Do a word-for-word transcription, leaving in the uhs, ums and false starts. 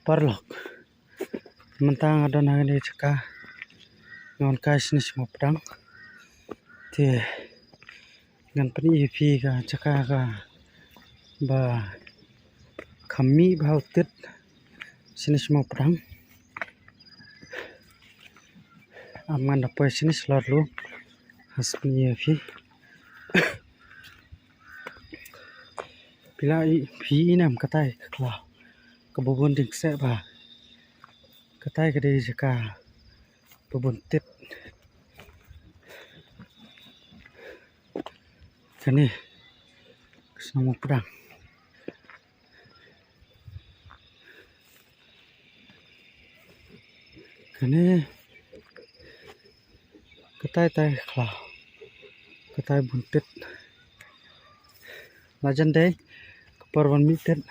Paralok, mynta nga don hangne jaka, nga wan kai shane sha Mawpdang. Te ngan pyni ïa phi ka jaka kaba kham mih bha u tit shane sha Mawpdang. Am ngan da poi shane shlur lu, ha, pyni ïa phi. Phi la i, phi i ne em katai ka khlaw kaba bun dieng kseh bha. Katai ka dei jaka ba bun tit. Kane ka shnong Mawpdang. Kane katai tai khlaw, katai bun tit. La jan dei ka por ban mih tit.